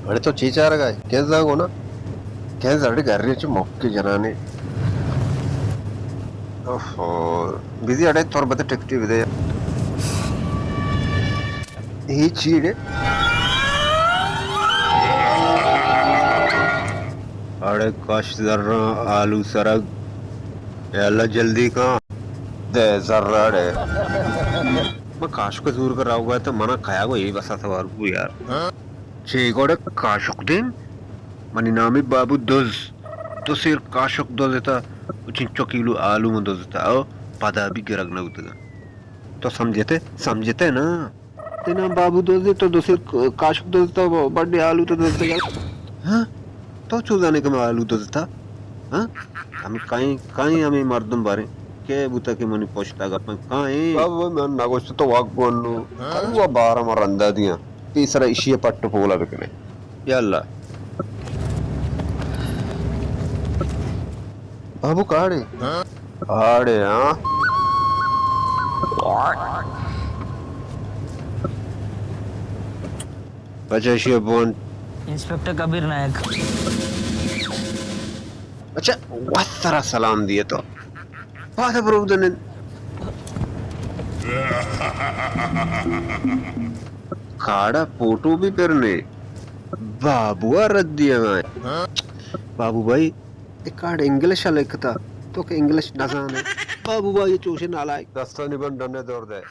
اڑے تو چی چارگا ئے؟ کینزا گونا؟ کینز اڑے گھر چ مکے جنانے۔ اوہو، بزی اڑے تور بدے ٹکٹی بدے۔ ہی چی اڑے؟ اڑے کش زراں آلو سرگ۔ اے اللہ جلدی کن۔ دے زر اڑے۔ من کاشک زور کر راو گا تو منا کیا گو اے بسا سوار کو یار۔ چے گوڑے کاشک دیم؟ منی نامی بابو دز۔ دو سیر کاشک دزتا، و چنچو کیلو آلو من دزتا، او پدا بھی گرگ نہ بوتگا۔ تو سمجھتے؟ سمجھتے نا؟ تئی نام بابو دزے، تو دو سیر کاشک دزتا، بڈے آلو تو دزتا۔ ہاں؟ تو چو زانے کہ من آلو دزتا؟ ہاں؟ ہمیں کائیں، کائیں ہمیں مردم باریں؟ کے بوتا کہ منی پشتا گپن کائیں؟ بابو من نگوشت تو واک گونو۔ کروا بارا من رندا دیاں۔ پیسرا ایشی ء پٹ ء پول ء بکن ئے۔ یا اللہ۔ بابو کاڑے۔ کاڑے، ہاں۔ پچا ایشی ء بون۔ انسپکٹر کبیر نائک۔ اچھا، وت سرا سلام دیے تو۔ پاد برو دنن۔ کاڑا فوٹو بھی پرنے۔ بابو ء رد دیگا۔ بابو بھائی، اے کارڈ انگلش ء لکھتا، تو کہ انگلش نہ زانے۔ بابو بھائی چوشے نالائک۔ دستانی بند ڈنے دور دے۔